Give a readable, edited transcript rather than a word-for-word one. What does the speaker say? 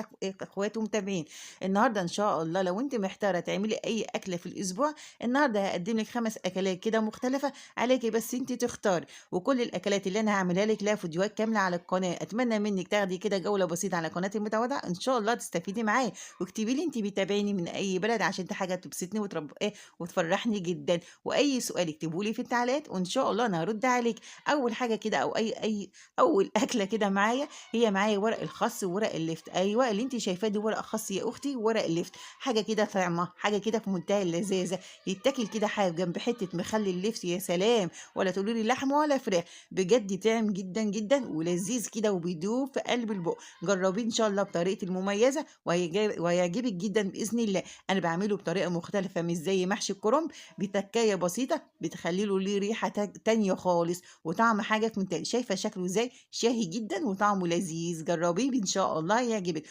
أحلى إخوات ومتابعين. النهارده إن شاء الله لو أنتِ محتارة تعملي أي أكلة في الأسبوع، النهارده هاقدّم لِك 5 أكلات كده مختلفة، عليكِ بس أنتِ تختاري، وكل الأكلات اللي أنا هاعملها لِك لها فيديوهات كاملة على القناة. أتمنى منِّك تاخدي كده جولة بسيطة على قناتي المتواضعة، إن شاء الله تستفيدي معايا، واكتبي لي أنتِ بتتابعيني من أي بلد عشان دي حاجة تبسطني وترب إيه وتفرحني جدًا، وأي سؤال اكتبيه لي في التعليقات وإن شاء الله أنا هارُد عليكِ. أول حاجة كده أو أي أول أكلة كده معايا، هي معايا ورق الخس وورق اللفت، أيوه اللي أنتِ شايفاه ده ورق خس يا أختي وورق اللفت، حاجة كده طعمة، حاجة كده في منتهى اللذاذة، يتاكل كده حاف جنب حتة مخلل لفت يا سلام، ولا تقولوا لي لحمة ولا فراخ، بجد طعم جدًا، جدًا ولذيذ كده وبيدوب في قلب البُق، جربيه إن شاء الله بطريقتي المميزة وهيعجبِك جدًا بإذن الله. أنا باعمله بطريقة مختلفة مش زي محشي الكرنب، بتكاية بسيطة بتخلّي له ليه ريحة تانية خالص وطعم حاجة في منتهى، شايفة شكله إزاي؟ شهي جدًا وطعمه لذيذ، جربيه إن شاء الله هيعجبِك.